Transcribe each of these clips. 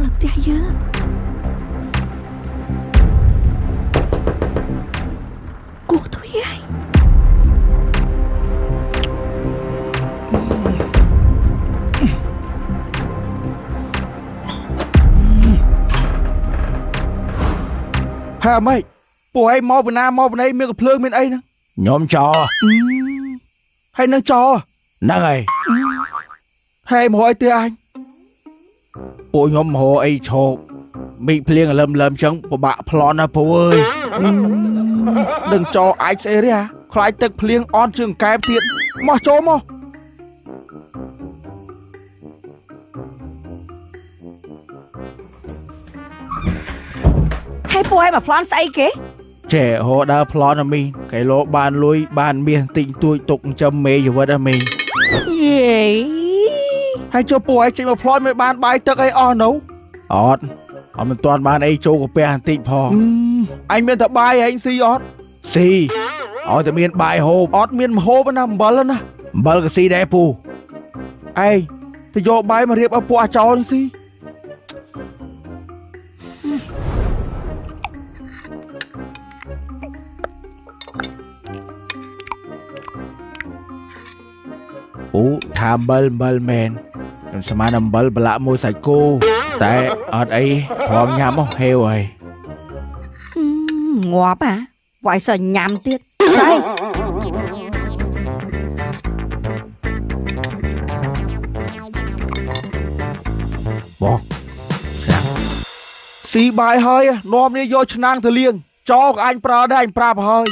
នៅផ្ទះយើងគោះទ្វារហើយអម៉េចពួកឯងមកពីណាមកពីណីមានកំភ្លើងមានអីហ្នឹងខ្ញុំចោហើយនឹងចោហ្នឹងហើយហើយមកឲ្យទៀតអញពួកខ្ញុំមករកអីឈោកមីភ្លៀងលឹមលឹមចឹងពិបាកប្លន់ណាពូអើយដឹងចោអាចស្អីរះខ្លាចទឹកភ្លៀងអន់ជាងកែបទៀតមកចូលមកហើយពួកឯងមកប្លន់ស្អីគេចេះហោដើរប្លន់អាមីកែលោបានលុយបានមាសតិចតួចទុកចាំមេជីវិតអាមីយេហើយចុះពួកឯងចេញមកប្លន់មិនបានបាយទឹកអីអស់នៅអត់អត់មិនទាន់បានអីចូលកាពះបន្តិចផងអញមានតែបាយឯងស៊ីអត់ស៊ីឲ្យតែមានបាយហូបអត់មានម្ហូបណាអំបិលណាអំបិលក៏ស៊ីដែរពូឯងទៅយកបាយមករៀបឲ្យពួកអាចោលស៊ីពូថាអំបិលអំបិលមែនខ្ញុំស្មានអំបិលប្រឡាក់មួយសាច់គោតែអត់អីព្រមញ៉ាំហេវហើយងាប់ហ่ะវាយសញ៉ាំទៀតហើយបងឆ្នាំងស៊ីបាយហើយនាំនេះយកឆ្នាំងទៅលាងចោក៏អញប្រើដែរអញប្រាប់ហើយ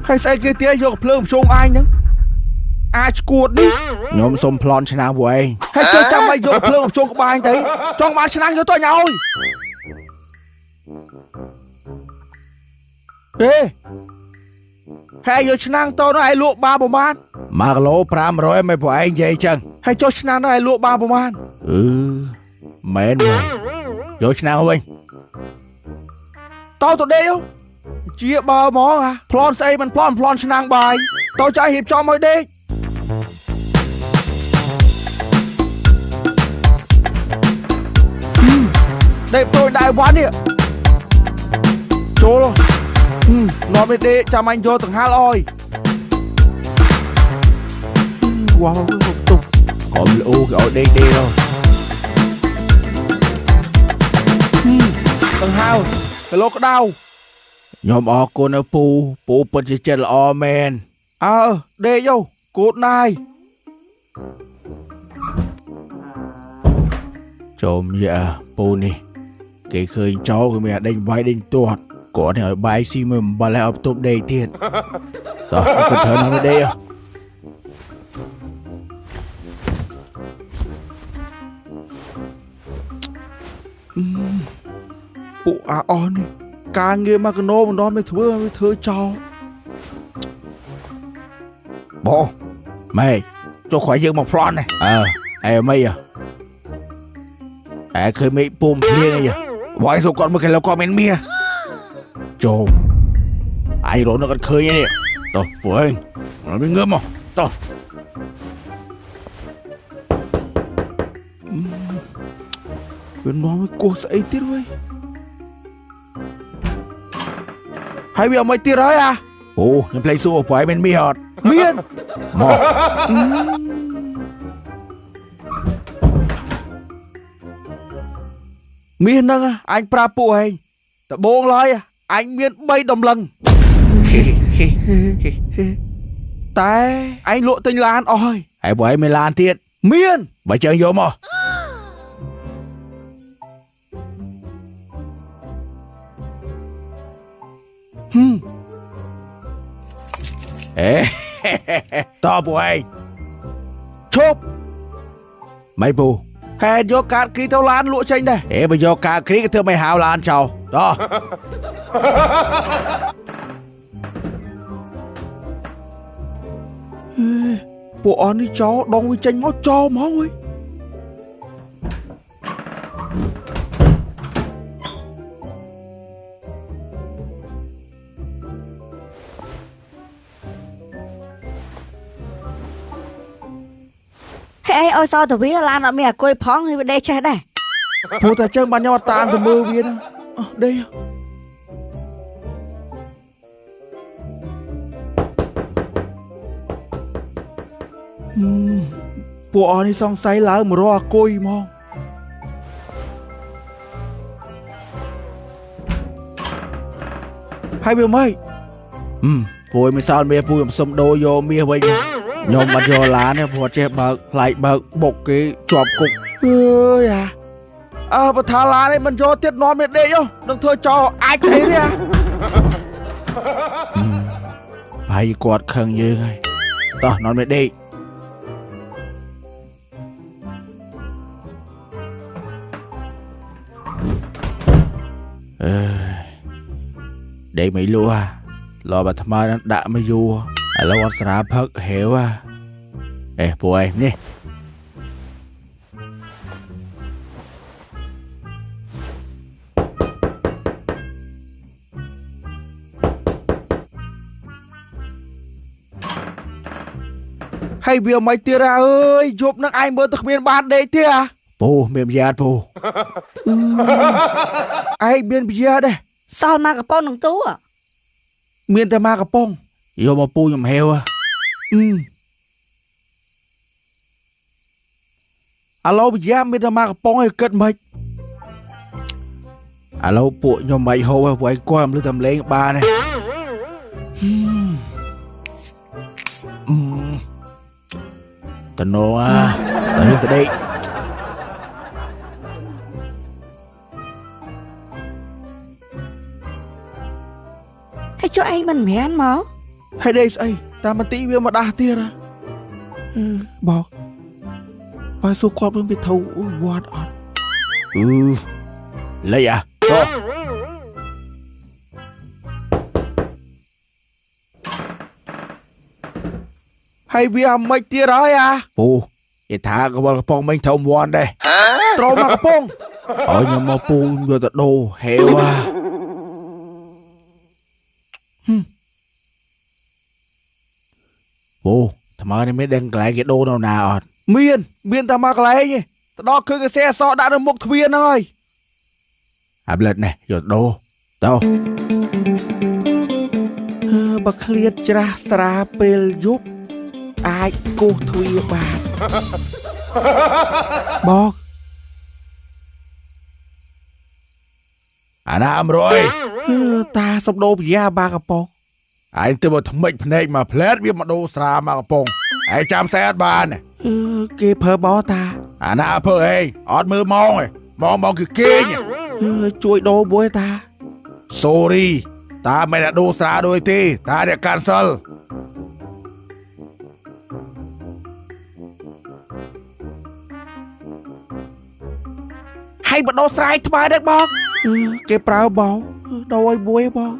ហើយស្អីគេទៀតយកភ្លើងភ្ជុងអញហ្នឹងអាចឈួតនេះខ្ញុំសុំប្លន់ឆ្នាំងពួកឯងហើយចូលចាំឲ្យយកភ្លើងភ្ជុងក្បាលទៅចង់បានឆ្នាំងយកទៅអញឲ្យទេហើយយកឆ្នាំងទៅនោះឲ្យលក់បានប្រមាណ1គីឡូ500មិនពួកឯងនិយាយចឹងហើយចុះឆ្នាំងនោះឲ្យលក់បានប្រមាណអឺមែនមែនយកឆ្នាំងវិញតទៅដេកជាបើហ្មងហ่ะប្លន់ស្អីមិនប្លន់ប្លន់ឆ្នាំងបាយតើចៃរៀបចំឲ្យដេកដេកព្រួយដែរវ៉ាន់នេះចូលនាំនេះដេកចាំអញយកដង្ហាលអោយវ៉ាវទុកកុំលូគេឲ្យដេកទេដង្ហាលគីឡូក្តៅខ្ញុំអរគុណនៅពូពូពិតជាចិត្តល្អមែនអើដេកយោគូតណាយចូលយ៉ាពូនេះគេឃើញចោលគេមានដេញវាយដេញទាត់គាត់នេះឲ្យបាយស៊ីមួយអំបិលឲ្យបន្ទប់ដេកទៀតតោះគាត់ច្រើនណាស់ដេកពួកអាអស់នេះការងារមកកណោម្ដងមិនធ្វើវាធ្វើចោលបងម៉ែចុះក្រោយយើងមកប្លន់នេះអើអែម៉ីអែឃើញមេពុំភ្លៀងអីបងឯងសុកគាត់មើលគេលោកគាត់មានមាសចូលឯងរត់នៅគាត់ឃើញនេះតោះពួកឯងមានងើបមកតោះវានាំឲ្យគោះស្អីទៀតវិញហើយវាអត់មកទៀតហើយអាអូខ្ញុំភ្លេចសួរព្រោះឯងមានមាសអត់មានមកមាសហ្នឹងអញប្រាប់ពួកឯងដបងឡើយអញមាន3ដំឡឹងតែឯងលក់ទិញឡានអស់ហើយហើយពួកឯងមានឡានទៀតមានបើជើងយកមកអេតពួកឯងឈប់មិនពូហេតុយកកាតគ្រីទៅឡានលក់ចេញដែរអេបើយកកាតគ្រីក៏ធ្វើមិនហៅឡានចោលតោះពួកអស់នេះចោលដងវាចេញមកចោលហ្មងអើយ ឲ្យសល់ទៅវាឡានអត់មានអាគុយផងហើយវាដេកចេះដែរព្រោះតែចឹងបានខ្ញុំអត់តាមទៅមើលវាណាដេកពួកអស់នេះសង្ស័យឡើងមករកអាគុយហ្មងហើយវាម៉េចពួយមិនសល់មាសពូខ្ញុំសុំដូរយកមាសវិញខ្ញុំអត់យកឡានទេព្រោះចេះបើកផ្លែកបើកបុកគេជាប់គុកអើយអាអើបើថាឡាននេះមិនយកទៀតនាំនេះដេកនឹងធ្វើចោលអាចស្អីទេអាហើយគាត់ខឹងយើងហើយតោះនាំនេះដេកអើដេកមិនលក់ឡបើអាត្មានឹងដាក់មកយូរឥឡូវអត់ស្រាផឹកហេវអេពួកឯងនេះហើយវាមិនទៀតអើយយប់នឹងឯងមើលទៅគ្មានបានដេកទេអាពូមានយ៉ាតពូឯងមានយ៉ាតដែរសល់មកកំប៉ុងនឹងទូមានតែមកកំប៉ុងយកមកពូខ្ញុំហេវឥឡូវយ៉ាមានតែមកកំប៉ុងឯងគិតមិនឥឡូវពួកខ្ញុំមិនហូបឯងពួកឯងគាត់មិនលឺតែលេងបានទេតំណអាទៅទៅដេកហើយចុះឯងមិនមែនមកហើយដេកស្អីតាមមន្ទីវាមកដាស់ទៀតហ៎បោកបើសួរគាត់វិញវាធូរវត្តអត់អឺលៃអាតោះហើយវាអាមិនទៀតហើយអាពូគេថាកវលកំប៉ុងមិញត្រូវមន់ដែរត្រូវមកកំប៉ុងឲ្យខ្ញុំមកពូយកទៅដូរហេវអាពូថ្មនេះមានដឹងកន្លែងគេដូរនៅណាអត់មានតែមកកន្លែងទេទៅដល់ឃើញគេសេអសដាក់នៅមុខទ្វារហ្នឹងហើយអាប្លិតនេះយកដូរទៅបើឃ្លាតច្រាស់ស្រាពេលយប់អាចគោះទ្វារបានបោកអាណាអមរយតាសំដូរពយាបាកំប៉ុងឯងទៅមកថ្មិចភ្នែកមកផ្លែតវាមកដូរស្រាមកកំប៉ុងឯងចាំសែអត់បានគេប្រើបោតាអាណាធ្វើឯងអត់មើលម៉ោងឯងម៉ោងគឺគេងជួយដូរមួយតា Sorry តាមិនได้ដូរស្រាដូចទេតាអ្នក cancel ហើយបដូរស្រែថ្មដែរបងគេប្រើបងដូរឲ្យមួយបង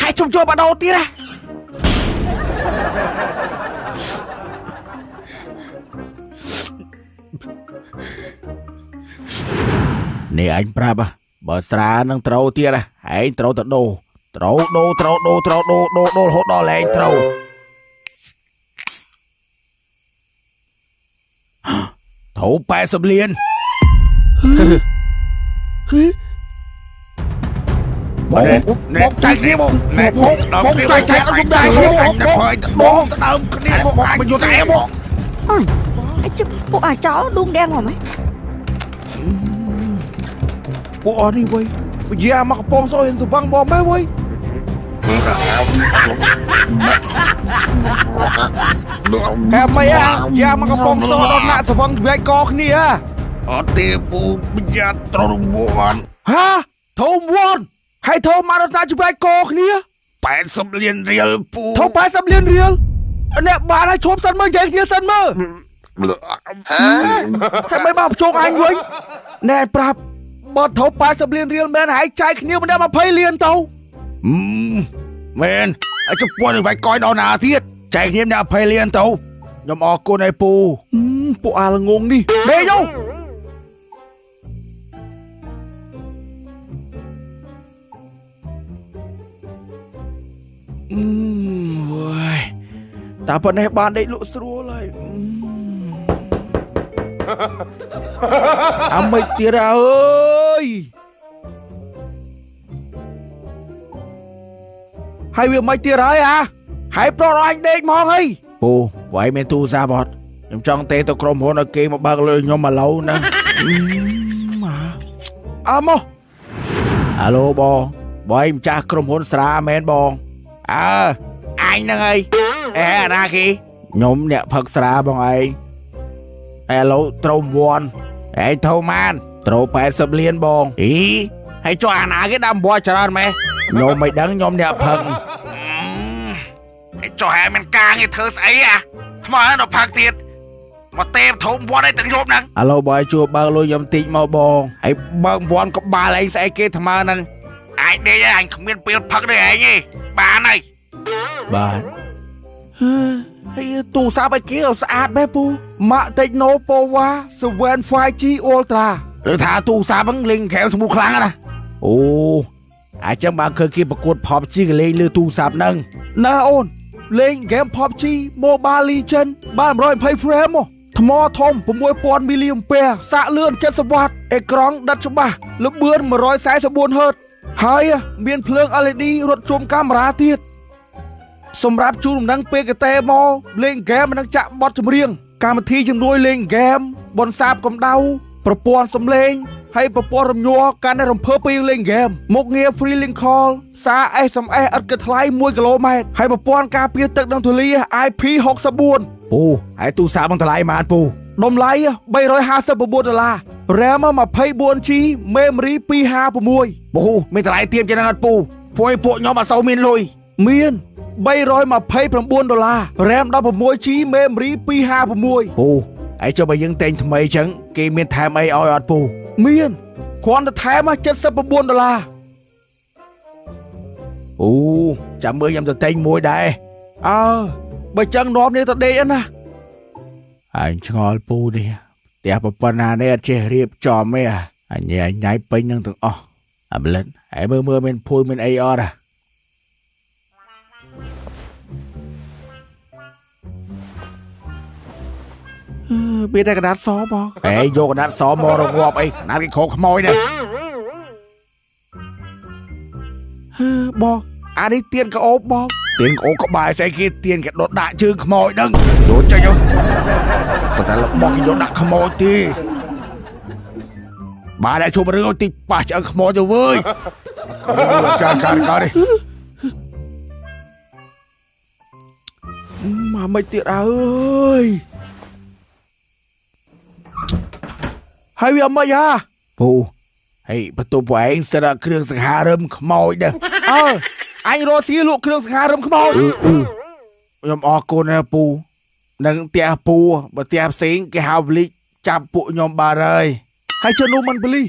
ហើយជុំចូលបដូរទៀតណានេះអញប្រាប់បើស្រានឹងត្រូវទៀតឯងត្រូវទៅដូរត្រូវដូរត្រូវដូរត្រូវដូរដូរដូររហូតដល់លែងត្រូវត្រូវ80លានមកចែកគ្នាមកមកចែកចែកដល់ដែរមកទៅដើមគ្នាមកមកយកតែមកអើយជិះពួកអាចោដួងដៀងមកម៉េចពួកអស់នេះវិញយាមកកំប៉ុងសោះហ៊ានសវឹងមកម៉េចវិញហេម៉េចយាមកកំប៉ុងសោះដល់ណាក់សវឹងវាយកគ្នាអត់ទេពូយាត្រូវមន់ហាធំមន់ហើយធំមកដល់ណាជួយកគ្នា80លានរៀលពូធំ80លានរៀលអ្នកបានឲ្យឈប់សិនមើលនិយាយគ្នាសិនមើលហើយមិនមកជោគអញវិញណែប្រាប់បើធំ80លានរៀលមែនហើយចែកគ្នាម្នាក់20លានទៅមែនឲ្យជប៉ុនវាយកយដល់ណាទៀតចែកគ្នាម្នាក់20លានទៅខ្ញុំអរគុណឲ្យពូពួកអាល្ងងនេះដេកយោ អូយតាប៉ុណ្ណេះបានដេកលក់ស្រួលហើយអាមិនទៀតអើយហើយវាមិនទៀតហើយអាហើយប្រុសអញដេកហ្មងហីពូបើឯងមានទូរស័ព្ទអត់ខ្ញុំចង់ទេទៅក្រុមហ៊ុនឲ្យគេមកបើកលុយខ្ញុំមកឡូវណាអើមកអាឡូបងបើឯងម្ចាស់ក្រុមហ៊ុនស្រាមែនបងអើអញហ្នឹងហើយអេអាណាគេខ្ញុំអ្នកផឹកស្រាបងឯងឥឡូវត្រូវវ័នឯងត្រូវម៉ានត្រូវ80លានបងអីហើយចុះអាណាគេដាំវ័នច្រើនម៉េះខ្ញុំមិនដឹងខ្ញុំអ្នកផឹកឯចុះហែមានការងារធ្វើស្អីអាថ្មដល់ផឹកទៀតមកទេធំវ័នឯងទាំងយប់ហ្នឹងឥឡូវបើឲ្យជួបើកលុយខ្ញុំតិចមកបងហើយបើកវ័នក្បាលឯងស្អីគេថ្មហ្នឹងអញដេកអញគ្មានពេលផឹកទេឯងទេបានហើយបាទហើយទូរស័ព្ទឲ្យគេឲ្យស្អាតបែបពូម៉ាក់ Tecno Pova 7 5G Ultra ឬថាទូរស័ព្ទហ្នឹងលេងហ្គេមស្មូខ្លាំងណាអូអាចចឹងបានឃើញគេប្រកួត PUBG គេលេងលើទូរស័ព្ទហ្នឹងណាអូនលេងហ្គេម PUBG Mobile Legends បាន120 frame មកថ្មធំ6000មីលីអាំពែសាកលឿន70វ៉ាត់អេក្រង់ដិតច្បាស់ល្បឿន144ហឺតហើយមានភ្លើង LED រត់ជុំកាមេរ៉ាទៀតសម្រាប់ជូនដំណឹងពេលកតេមកលេងហ្គេមនិងចាក់បទចម្រៀងកម្មវិធីជំនួយលេងហ្គេមបន្សាបកម្ដៅប្រព័ន្ធសំឡេងហើយប្រព័ន្ធរំញ័រកាន់តែរំភើបពេលលេងហ្គេមមុខងារ Free Link Call សារ SMS ឥតគិតថ្លៃ1គីឡូម៉ែត្រហើយប្រព័ន្ធការពារទឹកនិងធូលី IP64 ពូហើយទូរស័ព្ទនឹងថ្លៃប៉ុន្មានពូតម្លៃ359ដុល្លារ RAM 24GB Memory 256ពូមានតម្លៃទាបជាងហ្នឹងអត់ពូពួកឯងពួកខ្ញុំអត់សូវមានលុយមាន329ដុល្លារ RAM 16GB Memory 256ពូហើយចុះបើយើងទិញថ្មីចឹងគេមានថែមអីឲ្យអត់ពូមានគ្រាន់តែថែម79ដុល្លារអូចាំមើលខ្ញុំទៅទិញមួយដែរអើបើចឹងនាំនេះទៅដេកណាអញឆ្ងល់ពូនេះផ្ទះប៉ុណ្ណានេះអត់ចេះរៀបចំទេអញញ៉ៃពេញនឹងទាំងអស់អាប្លិតហើយមើលមើលមានភួយមានអីអត់អាមានតែកដាតសបងអេយកកដាតសមករងាប់អីកដាតគេខោខ្មោចនេះបងអានេះទៀនកោបបងទៀនកោបក្បែរស្អីគេទៀនគេដុតដាក់ជើងខ្មោចហ្នឹងយកចេញទៅសតែរបស់គេយកដាក់ខ្មោចទេបាទតែជួបរឿងតិចប៉ះឆ្អឹងខ្មោចទៅវើយកាកាកានេះមកមិនទៀតអើយហើយវាមិនហាពូហើយបន្ទប់ឯងសិតគ្រឿងសង្ហារឹមខ្មោចដែរអើអញរកស៊ីលក់គ្រឿងសង្ហារឹមខ្មោចខ្ញុំអរគុណណាពូនឹងផ្ទះពូបើផ្ទះផ្សេងគេហៅប្លីកចាប់ពួកខ្ញុំបាទហើយហើយជននោះមិនប្លី